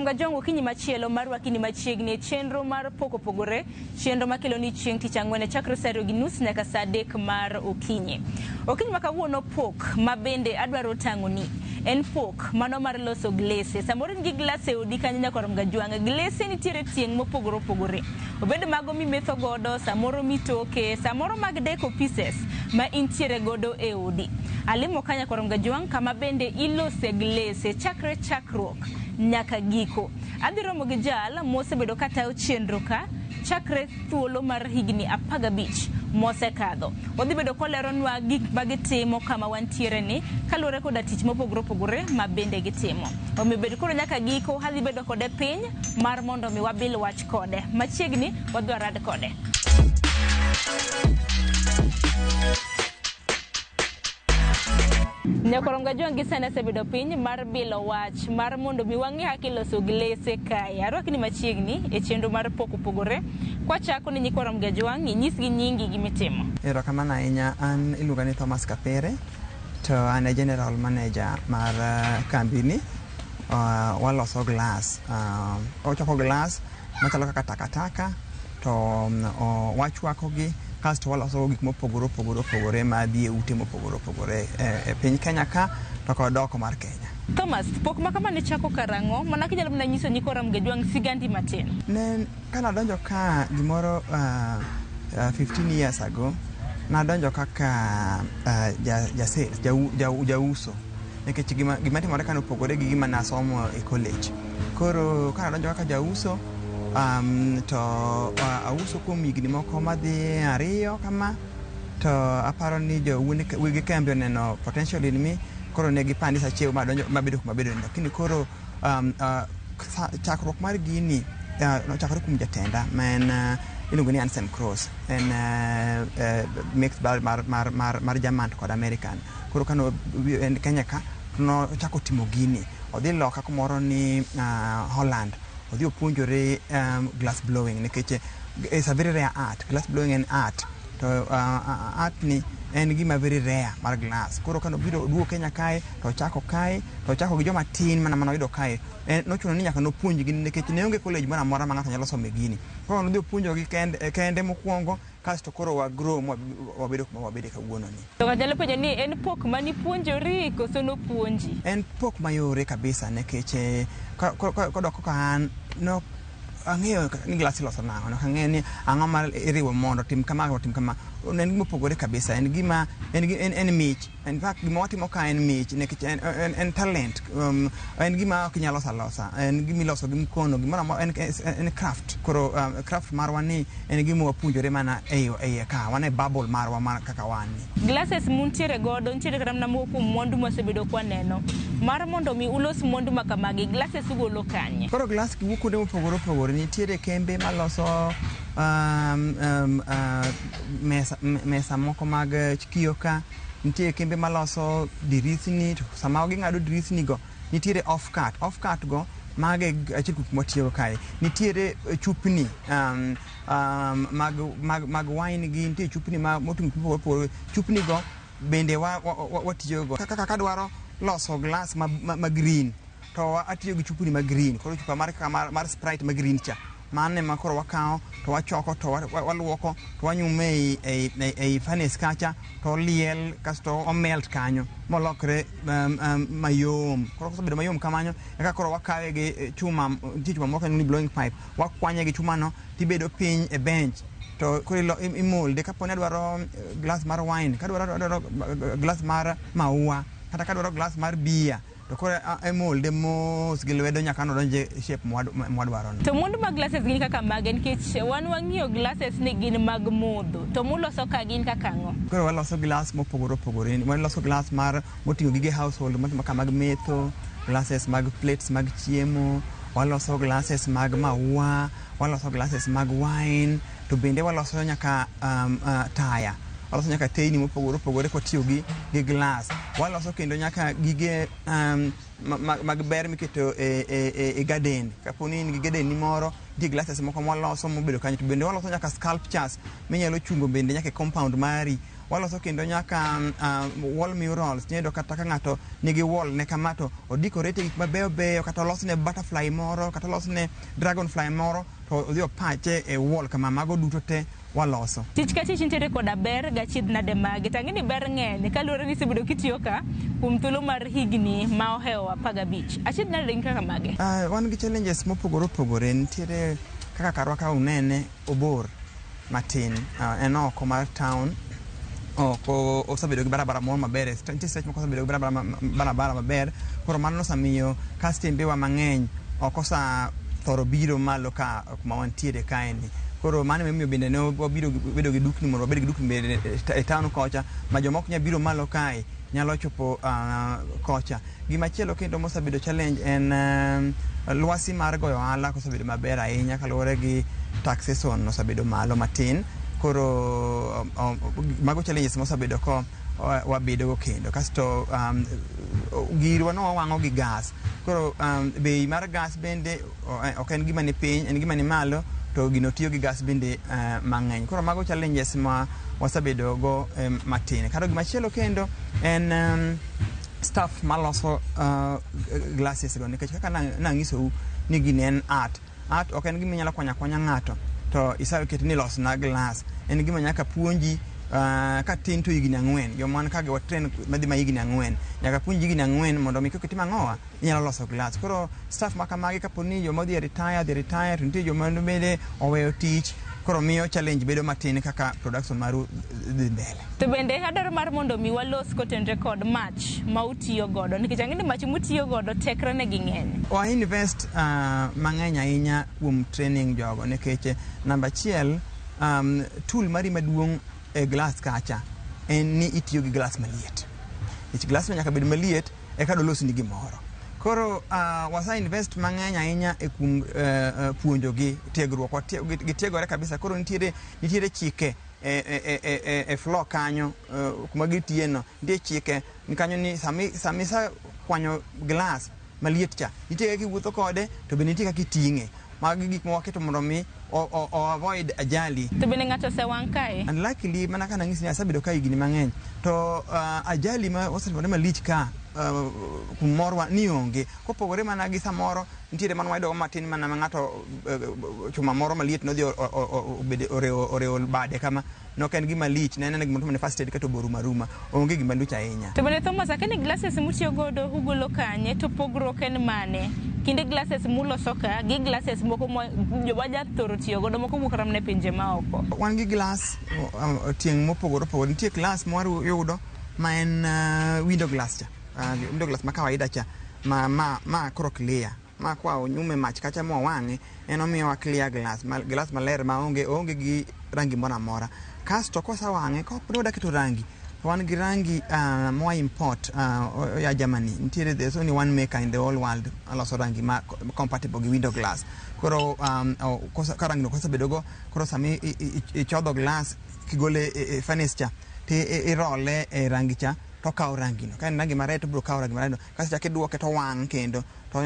Gajwang' okinyi machielo mar rwakini machiegni e chenro mar pok opogore, chenro makelo ni chieng' tich ang'wen chakre saa 2:30 nyaka saa 3 mar okinyi. Okinyi ma kawuono pok ma bende adwaro tang'oni en pok mano mar loso glese. Samoro in gi glas e odi kanyo nyakwar Mgajwang', glese nitiere tieng' mopogore opogore. Obed mago mimetho godo, samoro mitoke, samoro mag deco pieces ma intiere godo e odi. Alimo ka nyakwar Mgajwang' kama bende ilose glese chakre chakruok nyaka giko. Adhi romo gi jal mosebedo ka tayo chenro ka chakre thuolo mar higni 15 mosekadho. Odhi bedo koleronwa gik ma gitimo kama wantiere ni kaluwore koda tich mopogore opogore ma bende gitimo. Omiyo bed koro nyaka giko adhi bedo kode piny mar mondo mi wabil wach kode. Machiegni wadhi warad kode. Nyakoronga Jwang' gi sani asebedo piny mar bilo wach mar mondo mi wang'e kaka iloso glese kae. Arwakni machiegni e chenro mar pok opogore. Kwachako ni nyikwa Ramogi Ajwang', inyisgi nyingi gi mitimo. Erokamano ahinya. An iluonga ni Thomas Kapere to an e general manager mar kambi ni. Waloso glass. Wachoko glass machalo kaka takataka to wachwako gi kasto waloso gik mopogore opogore opogore madhi e ute mopogore opogore e piny Kenya ka to kod oko mar Kenya. Thomas, pok ma kama nichako karang'o? Mana kinyalo mana nyiso nyikwa Ramogi Ajwang' sigandi matin. Ne kanadonjo ka gimoro 15 years ago, nadonjo kaka ja sales, jauso nikech gima timore ka nopogore gi gima nasomo e college. Koro kanadonjo kaka jauso to auso kuom higni moko madhi 2 kama to aparo ni jo wege kambi oneno potential in me, koro ne gipandisa cheo madonjo mabedo kuma abedo ni. Lakini koro chakruok mar gini nochakore kuom jatenda ma en iluongo ni Anselm Cross. En mixed blood mar German to kod American. Koro kano en Kenya ka to nochako timo gini. Odhi loka kumoro ni Holland. Odhi opuonjore glass blowing nikech it's a very rare art. Glass blowing en art. To art ni en gima very rare mar glass. Koro kano biro oduogo Kenya kae to ochako kae to ochako gi joma tin mana manoyudo kae. Nochuno ni nyaka nopuonjgi nikech ne onge college moro amora ma ng'ato nyalo some gini. Koro nodhi opuonjogi kende mokwongo kasto koro wa grow wabedo kuma wabede kawuono ni. To ng'ato nyalo penjo ni en pok manipuonjori koso nopuonji? En pok mayore kabisa nikech kodok koka an nok ang'eyo ni glass iloso nang'o, nok ang'eyo ni ang'o ma iriwo mondo otim kama otim kama. En gima opogore kabisa, en gima en mich. In fact gima watimo ka en mich nikech en talent. En gima ok inyal loso alosa, en gima iloso gi mkono, gimoro amora en craft. Koro craft marwa ni en gima wapuonjore mana e iye ka, wan e bubble marwa mar kaka wan ni. Glasses muntiere godo, nitiere kata mana moko kuom mwandu mwasebedo kwaneno. Mar mondo mi ulos mwandu ma kamagi, glasses ugolo kanye? Koro glass wuok kuonde mopogore opogore. Nitiere kembe maloso mesa moko mag kiyo ka, nitie kembe maloso dirisni, to sama ging'ado dirisni go nitiere off cut. Off cut go mago e achiel kuom gik mwatiyogo kae. Nitiere chupni mag wine gi, nitie chupni moting'o pi mopogore opogore. Chupni go bende watiyogo. Kaka kadwaro loso glass ma green to atiyo gi chupni ma green. Koro chupa mar Sprite ma green cha, mano ema koro wakawo to wachoko to waluoko to wanyumo ei furnace kacha to oliel kasto omelt kanyo molokre mayom. Koro kosebedo mayom kamano eka koro wakawe gi chuma, nitie chuma moro kanyo ni blowing pipe. Wakwanye gi chuma no tibedo piny e bench to koro imolde. Kapo ni adwaro glass mar wine, kadwaro glass mar maua, kata kadwaro glass mar beer, to koro imolde mos gi lwedo nyaka nodonj e shape mwadwaro no. To mwandu mag glasses gin kaka mage? Nikech wan wang'iyo glasses ni gin mag modho, to muloso ka gin kaka ang'o? Koro waloso glass mopogore opogore. Waloso glass mar moting'o gige household kaka mag metho, glasses mag plates mag chiemo, waloso glasses mag maua, waloso glasses mag wine, to bende waloso nyaka taya. Waloso nyaka teyni mopogore opogore kwatiyo gi glass. Waloso kendo nyaka gige mag ber miketo e garden. Kapo ni in gi garden ni moro, nitie glasses moko mwaloso mobedo kanyo. To bende waloso nyaka sculptures minyalo chungo bende nyaka e compound mari. Waloso kendo nyaka wall murals. Iyudo kata ka ng'ato nigi wall ne kama to odecorate gik mabeyo beyo, kata olosne butterfly moro, kata olosne dragonfly moro, to odhi opache e wall kama. Mago duto te waloso. Tich ka tich nitiere koda ber gachiedh nade mage. To ang'e ni ber ng'eny kaluwore ni isebedo kitiyo ka kuom thuolo mar higni ma ohewo 15. Achiedh nade gin kaka mage? Wan gi challenges mopogore opogore. Nitiere kaka karwa ka unene obor matin. En oko mar town, ok osebedo gi barabara moro maber. Nitie seche moko osebedo gi barabara maber. Koro mano osemiyo kastembe wa mang'eny ok osa thoro biro malo ka kuma wantiere kaeni. Koro mano emomiyo bende ne wabiro bedo gi dukni mondo wabed gi dukni bende e town kocha ma joma ok nyal biro malo kae nyalo chopo kocha. Gimachielo kendo mosebedo challenge en lwasi mar goyo ohala osebedo maber ahinya kaluwore gi taxation osebedo malo matin. Koro mago challenges mosebedo ko wabedo go kendo. Kasto girwa no wawang'o gi gas. Koro bei mar gas bende ok en gima ni piny, en gima ni malo, to gino tiyo gi gas bende mang'eny. Koro mago challenges ma wasebedo go matin. Koro gimachielo kendo en staff maloso glasses go, nikech kaka nanyisou ni gini en art. Art ok en gima inyalo kwanyo akwanya ng'ato to isa ket ni losna glass. En gima nyaka puonji katin to higni 4. Joma wan ka gi wa train madhi ma higni 4. Nyaka puonji higni 4 mondo mi kokitim ang'owa inyalo loso glass. Koro staff ma kamagi kapo ni joma odhi e retire dhi retire, to nitie joma bende oweyo tich, koro miyo challenge bedo matin kaka production maru dhi mbele. To bende adwaro mar mondo mi walos kotenre kod mach ma utiyo godo, nikech ang'e ni mach mutiyo godo tekre ne gi ng'eny. Wa invest mang'eny ahinya kuom training jogo, nikech namba achiel, tool mari maduong' e glass kacha en ni itiyo gi glass maliet. Nikech glass no nyaka bed maliet eka dolosni gimoro. Koro wasa invest mang'eny ahinya e kuom puonjogi, tiegruok, gitiegore kabisa. Koro nitiere chike e floor kanyo kuma gitiye no. Nitie chike ni kanyo ni sami isa kwanyo glass maliet cha, nitie kaka iwuotho kode to bende nitie kaka iting'e. Magi gik ma waketo mondo mi o avoid ajali. To bende ng'ato osewang' kae? And luckily, mana ka nang'isi ni asebedo ka higni mang'eny, to ajali ma osetimore malich ka kuom morwa ni onge. Kopogore mana gi samoro nitiere mano wayudo matin mana ma ng'ato chuma moro maliet nodhi orewo bade kama, nok en gima lich, ne en gima ne first aid kato borumo aruma, onge gima lich ahinya. To bende Thomas, akia ni glasses mutiyo godo ugolo kanye, to pogruok en mane? Kinde glasses muloso ka gi glasses moko ma joma jathoro tiyo godo moko wuok ramne pinje maoko. Wan gi glass tieng' mopogore opogore. Nitie glass mwayudo ma en window glass cha. Window glass ma kawaida cha ma koro clear. Ma kwa onyume mach kacha mwawang'e, en omiyowa clear glass, ma, glass maler ma onge gi rangi moro amora. Kasto kosewang'e, kaponi wadwa keto rangi, to wan gi rangi mwa import ya Germany. Nitiere, there's only one maker in the whole world aloso rangi ma compatible gi window glass. Koro ka rangi no kosebedo go, koro sami ichodho glass kigole e furnace cha, to irole e rangi cha, to okawo rangi no. Ka en rangi mared to obiro kawo rangi mared no. Kasto ichako iduoke to owang' kendo, to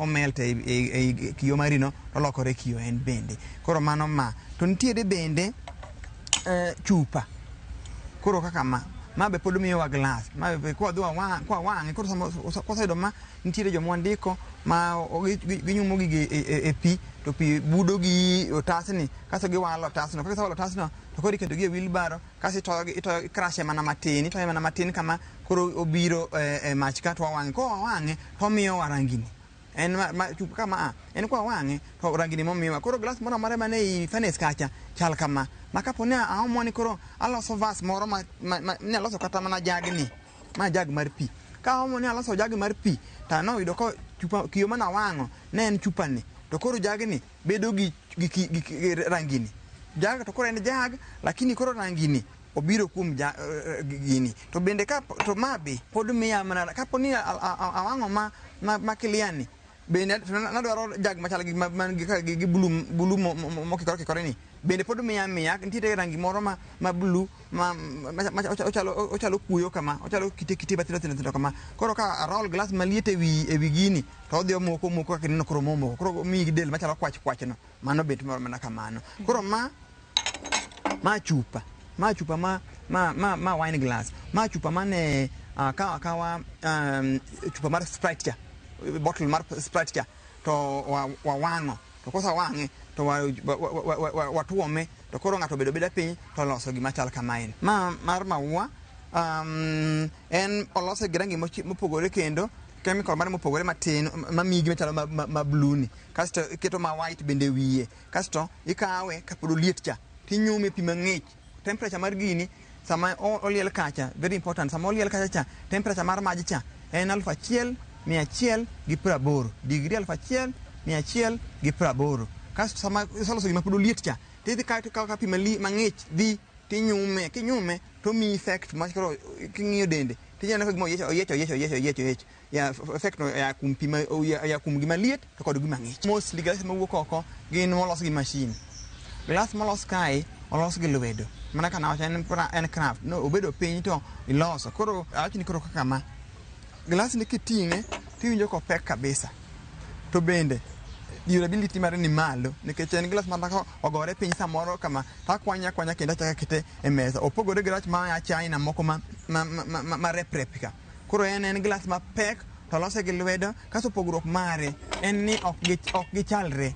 o melt e kiyo mari no, to olokore kiyo en bende. Koro mano ma. To nitiere bende chupa. Koro kaka ma. Ma be pod miyowa glass. Ma be kwa dhi kwa wang'e, koro sama kwaseyudo ma, nitiere joma wandiko ma ginyumo gigi e pi, to pi budo gi otasni, kasto giwalo otasno. Ka gisewalo otasno, to koro iketo gi e wheelbarrow, kasto itoyo, itoyo, ikrashe mana matin, itoye mana matin kama, koro obiro e mach ka to wawang'e. Ka wawang'e, to omiyowa rangini. En ma chupa kama a, en kwa wang'e, to rangini momiyowa. Koro glass moro amora mane ei furnace kacha, chal kama. Ma kapo ni aomo ni koro aloso vase moro ma ni aloso kata mana jagni, ma jag mar pi. Ka aomo ni aloso jag mar pi, to noyudo ka chupa kiyo mane awang'o ne en chupa ni. To koro jagni bedo gi rangini. Jag to koro en jag, lakini koro rangini obiro kuom ja, gini. To bende ka to ma be pod miya mana kapo ni awang'o ma clear ni, bende nadwaro jag machal gi man gi blue mokikore kikore ni. Bende pod miya miya nitiere rangi moro ma blue ma ochalo kuoyo kama, ochalo kite kite matindo tindo tindo kama. Koro ka arol glass maliet ewi gini, to odhi omoko omoko kaka ineno koro momoko. Koro omiyi gi del machalo kwach kwach no. Mano bet mana kamano. Koro ma chupa. Ma chupa ma wine glass, ma chupa mane kawa akawa chupa mar Sprite cha, bottle mar Sprite cha, to wawang'o, to kosewang'e to watuome, to koro ng'ato obedo beda piny to oloso gima chal kamae. Ma mar maua, en olose gi rangi mopogore kendo chemical mare mopogore matin mamiyi gima chalo ma blue ni. Kasto iketo ma white bende e wiye. Kasto ikawe kapod oliet cha, tinyume e pi mang'ich. Temperature mar gini sama oliel kacha, very important, sama oliel kacha cha, temperature mar maj cha en 1180 degree, 1180. Kasto sama iseloso gima pod oliet cha, tidhi kae to ikawo ka pi mang'ich dhi tinyume, kinyume tomiyi effect ma koro king'iyo dende tineno ka gima oyiech, oyiech, oyiech, oyiech, oyiech, oyiech. Ya effect no ya kuom pi ma ya kuom gima liet to kod gima ng'ich. Mostly glass mawuok oko gin molos gi machine. Glass molos kae olos gi lwedo. Mana kaka nawacho, en craft. No, obedo piny to iloso. Koro awach ni koro kaka ma. Glass ni kiting'e tiwinjo kopek kabisa. To bende durability mare ni malo nikech en glass ma ka ogore piny samoro kama to akwanye akwanya kendo achako akete e mesa. Opogore gi rach ma a China moko ma rep rep ka. Koro en glass mapek to olose gi lwedo. Kasto pogruok mare en ni ok gichalre.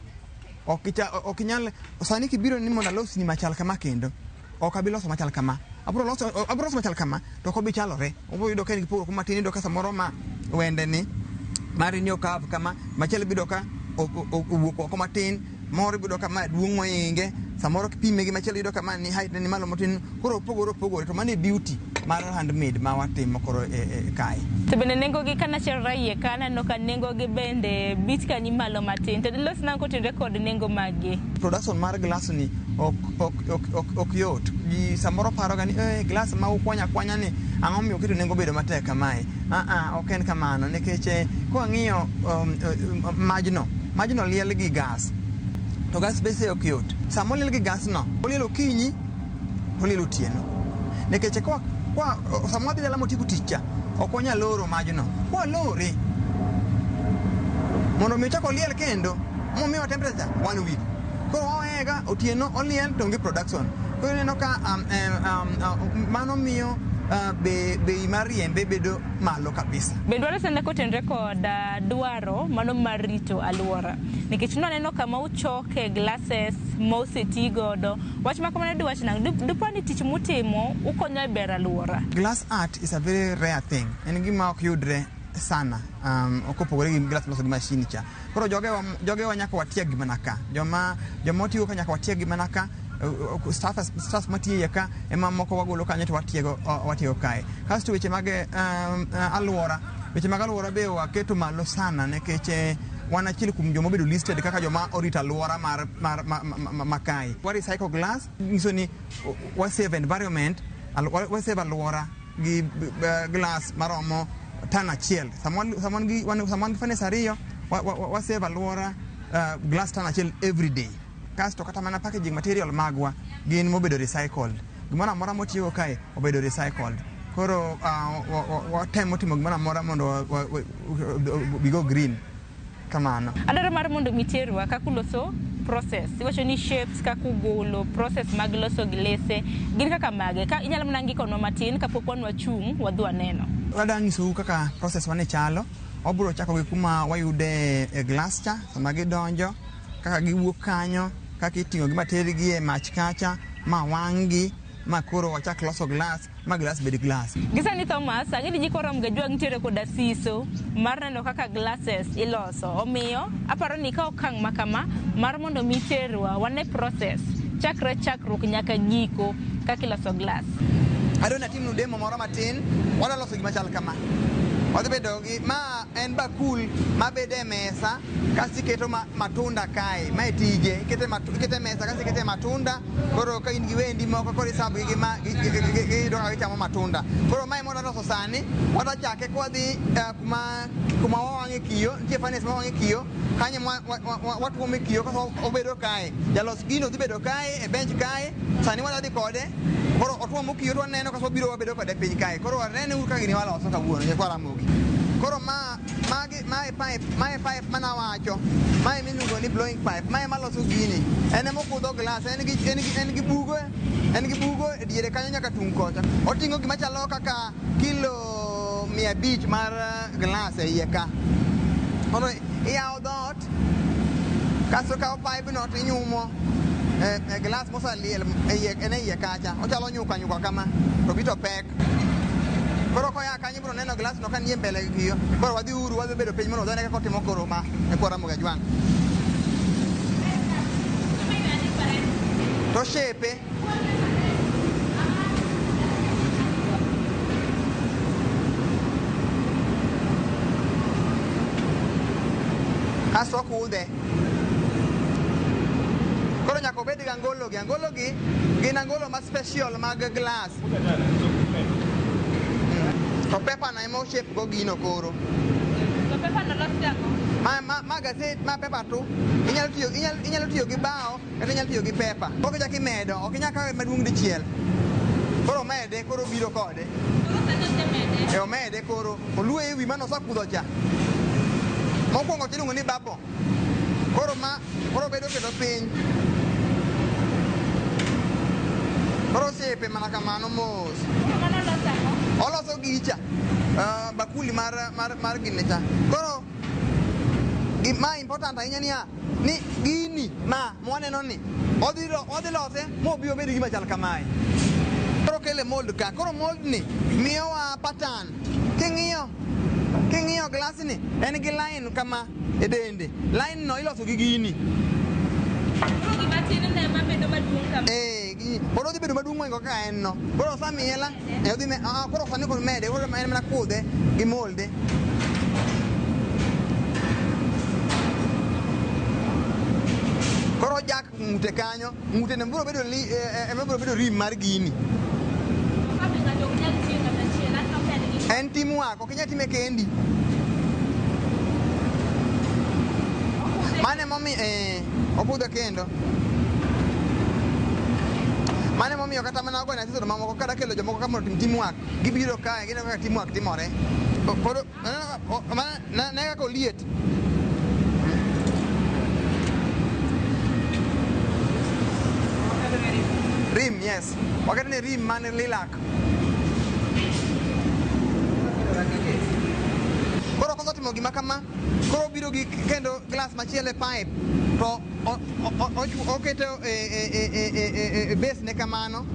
Ok inyal sani kibiro ni mondo alosni machal kama kendo ok abi loso machal kama. Abiro loso machal kama to ok obi chalore. Obiro yudo ka en gi pogruok matin. Iyudo ka samoro ma wende ni mari ni okav kama, machielo ibiro ka owuok oko matin, moro ibiro ka ma duong' mohinge, samoro kipime gi machielo iyudo ka ma ni height ne ni malo matin. Koro opogore opogore, to mano e beauty mar handmade ma watimo koro e kae. To bende nengogi ka nachalra iye ka aneno ka nengogi bende bit ka ni malo matin. To dilos nang'o kotenore kod nengo maggi? Production mar glass ni ok yot. Ji samoro paro ga ni glass ma ukwanya akwanya ni, ang'o miyo uketo nengo bedo matek kamae? Ah, ok en kamano nikech kwang'iyo majno liel gi gas, to gas bese ok yot. Sama oliel gi gas no, oliel okinyi to oliel otieno. Nikech kwa sama wadhi dala motieko tich cha, ok wanyal loro majno. Kwalore mondo mi ochak oliel kendo momiwa temperature one week. Koro wawega otieno oliel to onge production. Koro ineno ka mano miyo bei mar riembe bedo malo kabisa. Bende walosene kotenore kod dwaro mano mar rito alwora. Nikech nwaneno kama uchoke glasses moseti godo. Wach ma kamano diwach nang'o? Dipo ni tich mutimo ukonyo e bero alwora. Glass art is a very rare thing. En gima ok yudre sana kopogore gi glass molos gi machine cha. Koro jogewa nyaka watieg mana ka. Joma otigo ka nyaka watieg mana ka. Staff matiyo iye ka ema moko wagolo kanyo to watiego kae. Kasto weche mag alwora, weche mag alwora be waketo malo sana nikech wan achiel kuom joma obedo listed kaka joma orito alwora mar kae. Wa recycle glass nyiso ni wa save environment, wa save alwora gi glass maromo tan 1. Sama wan gi furnace 2, wa save alwora glass tan 1 every day. Kasto kata mana packaging material magwa gin mobedo recycled. Gimoro amora motiyogo kae obedo recycled. Koro watemo timo gimoro amora mondo we go green. Kamano. Adwaro mar mondo mi iterwa kaka uloso process. Iwacho ni shapes kaka ugolo, process mag loso glese gin kaka mage? Ka inyalo mana ngikonwa matin kapok wan wachung' wadhi waneno. Adwa nyisou kaka process wa ni chalo. Wabiro chako gi kuma wayude e glass cha, sama gidonjo, kaka giwuok kanyo, kaka iting'o gi matergi e mach kacha, ma wang' gi, ma koro wachak loso glass, ma glass bed glass. Gi sani Thomas, ang'e ni nyikwa Ramogi Ajwang' nitiere koda siso mar neno kaka glasses iloso. Omiyo, aparo ni ka okang' ma kama mar mondo mi terwa wane process chakre chakruok nyaka giko kaka iloso glass. Adwa ni atimnu demo moro matin. Wadwa loso gima chal kama. Wadhi bedo gi ma en bakul mabedo e mesa, kasto iketo matunda kae. Mae tije, ikete e mesa kasto ikete matunda. Koro ka in gi wendi moko koro isab gi ma giyudo kaka gichamo matunda. Koro mae mwadwa loso sani, wadwa chake kwadhi kuma wawang'e kiyo, nitie furnace ma wang'e kiyo, kanyo watuome kiyo kasto obedo kae. Jalos gino dhi bedo kae e bench kae, sani wadwa dhi kode, koro otuomo kiyo to waneno kasto wabiro wabedo kode piny kae. Koro wanene uru kaka gini waloso kawuono, nyikwa Ramogi. Koro ma magi mae pipe, mae pipe manawacho. Mae miluongo ni blowing pipe. Mae maloso gini. En ema okudho glass, en gi bugo, en gi bugo e diere kanyo nyaka tung' kocha. Oting'o gima chalo kaka kilo 500 mar glass e iye ka. Koro iyawo dhoot, kasto ikawo pipe no to inyumo e glass moseliel e iye, en e iye kacha. Ochalo nyuka nyuka kama, to bi to pek. Koro koya kanyo ibiro neno glass no ka nie mbele giyo. Koro wadhi uru, wadhi bedo piny mondo wadhi kaka otimo koro ma e kor Ramogi Ajwang'. To shape kasto okudhe. Koro nyaka obed gi angolo gi. Angolo gi gin angolo ma special mag glass. To paper no ema oshape go gino koro. To paper no los gang'o? Ma gazet, ma paper tu. Inyalo tiyo gi bao kata inyalo tiyo gi paper. Koro ichako imedo, ok inyal kawe maduong' dichiel. Koro omede, koro obiro kode. Koro sani osemede. E omede koro, olueye ewi mane osekudho cha. Mokwongo cha iluongo ni bubble. Koro ma, koro obedo kendo piny. Koro oshape mana kamano mos. Koro mano loso ang'o? Oloso gicha. Bakuli mar gini cha. Koro gima important ahinya niya, ni gini ma mwaneno ni odhi lose mobi obed gima chal kamae. Koro kele mold ka. Koro mold ni miyowa pattern. King'iyo glass ni en gi line kama e dende. Line no iloso gi gini. Koro gima tin ne ema bedo maduong' kama. Koro odhi bedo maduong' mohingo kaka en no. Koro osemiye la, odhi me, koro sani koro mede, koro en mana kudhe gi molde. Koro jak ng'ute kanyo, ng'ute no biro bedo li, ema biro bedo rim mar gini. Kabe ng'ato ok nyal tiyo kata achiel, aneno ka en gi En teamwork, ok inyal time kendi. Mano emomiyo, okudhe kendo. Mano emomiyo kata mana organization mamoko kata kelo jomoko ka mondo otim teamwork, gibiro kae, gineno kaka teamwork timore. Koro, ne kaka oliet. Rim, yes. Waketo ni rim man lilac. Koro kosetimo gima kama, koro obiro gi kendo glass machielo e pipe, to oketo e base ne kamano.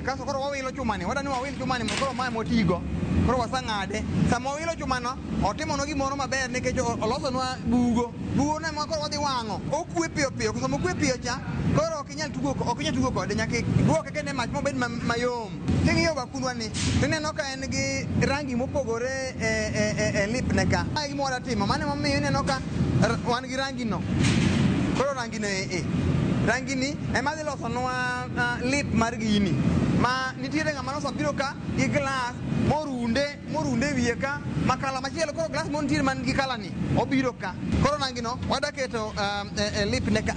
Kasto koro wawilo chumani, wadwani wawil chumani mondo koro mae motigo. Koro waseng'ade. Sama wawilo chumano, otimonwa gimoro maber nikech olosonwa bugo. Bugo no ema koro wadhi wang'o. Okwe piyo piyo, sama okwe piyo cha, koro ok inyal tugo kode, nyaka iduoke kendo e mach mobed mayom. King'iyo bakundwa ni, tineno ka en gi rangi mopogore e lip ne ka. Mae e gima wadwa timo, mano emomiyo ineno ka wan gi rangi no. Koro rangi no e. Rangi ni ema dhi losonwa lip mar gini. Ma nitiere ng'ama nosebiro ka gi glass morunde wiye ka, ma kala machielo, koro glass moro nitiere man gi kala ni, obiro ka. Koro rangi no wadwa keto e lip ne ka.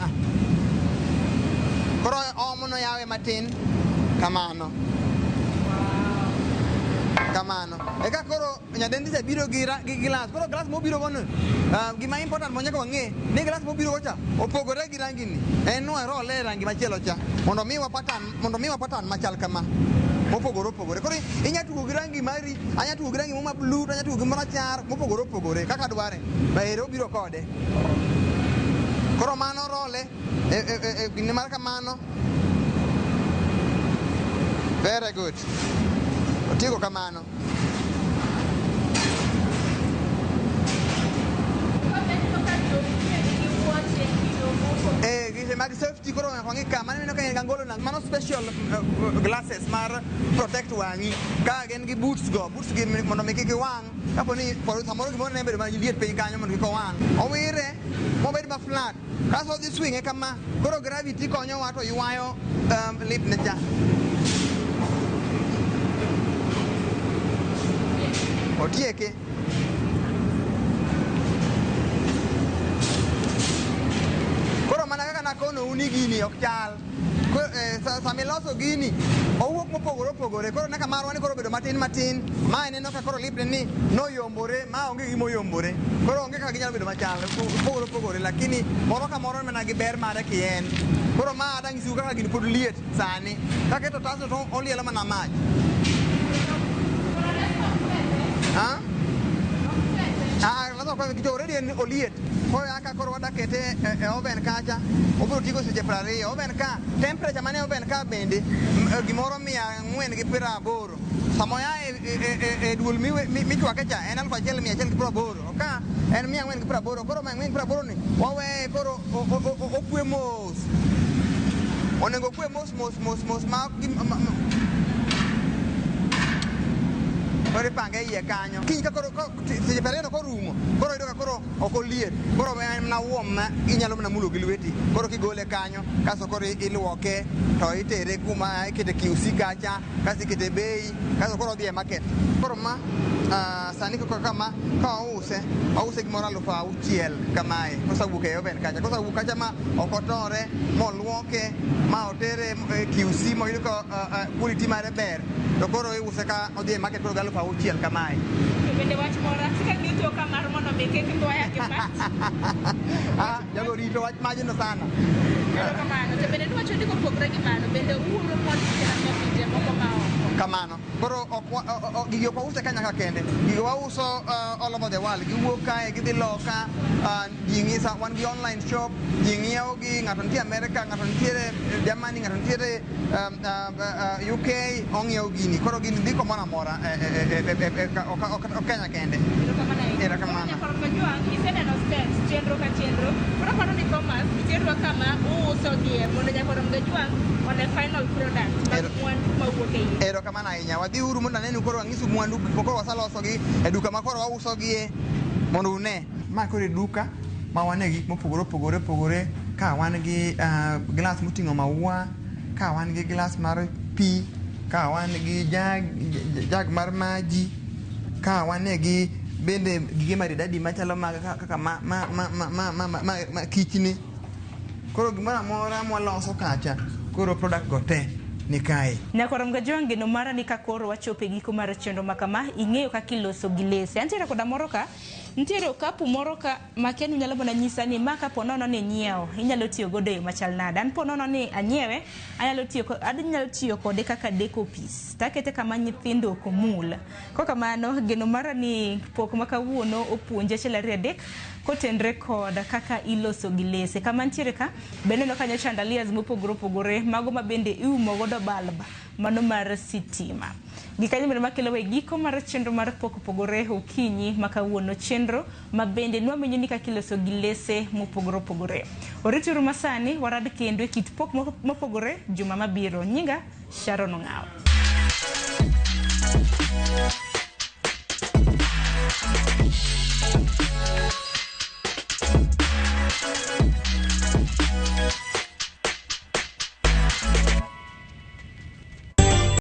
Koro omo no yawe matin kamano. Kamano. Eka koro nyadendi cha biro gi glass. Koro glass mobiro go no, gima important ma nyaka wang'e ni glass mobiro go cha opogore gi rangi ni. En warole e rangi machielo cha mondo miwa pattern, mondo miwa pattern machal kama. Mopogore opogore. Koro inya tugo gi rangi mari, anya tugo gi rangi moro ma blue, to anya tugo gi marachar, mopogore opogore kaka dware. Ba ere obiro kode. Koro mano role e gine mar kamano. Very good. Otieko kamano. Gise mag safety koro nyaka wang'i ka, mano ineno ka en gi angolo na, mano special glasses mar protect wang'i. Ka gin gi boots go, boots gi mondo mi kik iwang', kapo ni samoro gimoro ne bedo mana liet piny kanyo mondo kik owang'. Owire mobed ma flat, kasto odhi swinge kama, koro gravity konyowa to ywayo lip ne cha. Otieke. Koro mana kaka nakonou ni gini ok chal. Sama iloso gini owuok mopogore opogore. Koro neka marwa ni koro obedo matin matin. Ma ineno ka koro lipne ni noyombore, ma onge gima oyombore. Koro onge kaka ginyalo bedo machal, opogore opogore, lakini moro ka moro mana gi ber mare kien. Koro ma adang' nyisou kaka gini pod liet sani. Kaketo tasno to olielo mana mach. Ha? Ah, loso kwa kicho already en oliet. Koro aka koro wadakete e oven kacha. Obiro tigo seche 20. Oven ka temperature mane oven ka bende gimoro 480. Sama oya e duol michwake cha en 1180. Ka en 480. Koro 480 ni waweye koro okwe mos. Onego okwe mos mos mos mos ma ok koro ipange e iye kanyo. Kiny ka koro seche 20 no korumo, koro iyudo ka koro ok oliet. Koro en mana warm ma inyalo mana mulo gi lweti. Koro kigole kanyo, kasto koro iluoke to itere kuma ikete QC kacha, kasto ikete bei, kasto koro odhi e market. Koro ma sani kaka kama ka wause, wause gimoro 6000 kamae kosewuok e oven kacha. Kosewuok kacha ma ok otore, moluoke, ma otere e QC moyud ka quality mare ber, to koro iuse ka odhi e market koro gi 6000 kamae. To bende wach moro, asika ng'iyo toka mar mondo mi kik ndwaya gi mach. Ah, jago rito wach majno sana. Erokamano. To bende niwacho ni kopogore gi mano, bende uoro mwandu kata pinje moko ma oko. Kamano. Koro gigi ok wause ka nyaka kende. Gigi wauso all over the world. Giwuok kae, gidhi loka, ji ng'isa, wan gi online shop, ji ng'iewo gi, ng'ato nitie America, ng'ato nitiere Germany, ng'ato nitiere UK, ong'iewo gini. Koro gini dhi kamoro amora, ok Kenya kende. Erokamano ahinya. Erokamano. Koro Nyakwar Kajwang', iseneno steps, chenro ka chenro. Koro aparo ni Thomas, iterwa kama uuso gie mondo Nyakwar Kajwang' one final product mag mwandu mawuok e iye. Erokamano ahinya. Wadhi uru mondo anenu koro ang'isu mwandu gik ma koro waselosogi e duka ma koro wausogie mondo une. Ma koro e duka ma wane gik mopogore opogore opogore ka wan gi glass moting'o maua, ka wan gi glass mar pi, ka wan gi jug mar maji, ka wane gi bende gige maridadi machalo mag kaka ma kichni. Koro gimoro amora mwaloso kacha, koro product go te ni kae. Nyakwar Kajwang', geno mara ni ka koro wachopo e giko mar chenro ma kama, ing'eyo kaka iloso gilese. Antiere koda moro ka, nitiere okapu moro ka makia ni unyalo mana nyisa ni ma kapo nono ni inyiewo, inyalo tiyo godo e yo machal nade. An po nono ni anyiewe, anyalo tiyo kode kaka deco piece. Takete kama nyithindo ok omul. Kokamano, geno mara ni pok ma kawuono opuonji achiel ariyo adek kotenre kod kaka iloso gilese. Kama nitiere ka, bende aneno kanyo chandeliers mopogore opogore, mago ma bende iumo godo bulb mano mar sitima. Gikanyo bende makelo e giko mar chenro mar pok opogore okinyi ma kawuono, chenro ma bende nwamenyo ni kaka iloso gilese mopogore opogore. Orituru masani warad kendo e kit pok mopogore juma mabiro. Nyinga Sharon Ong'awo.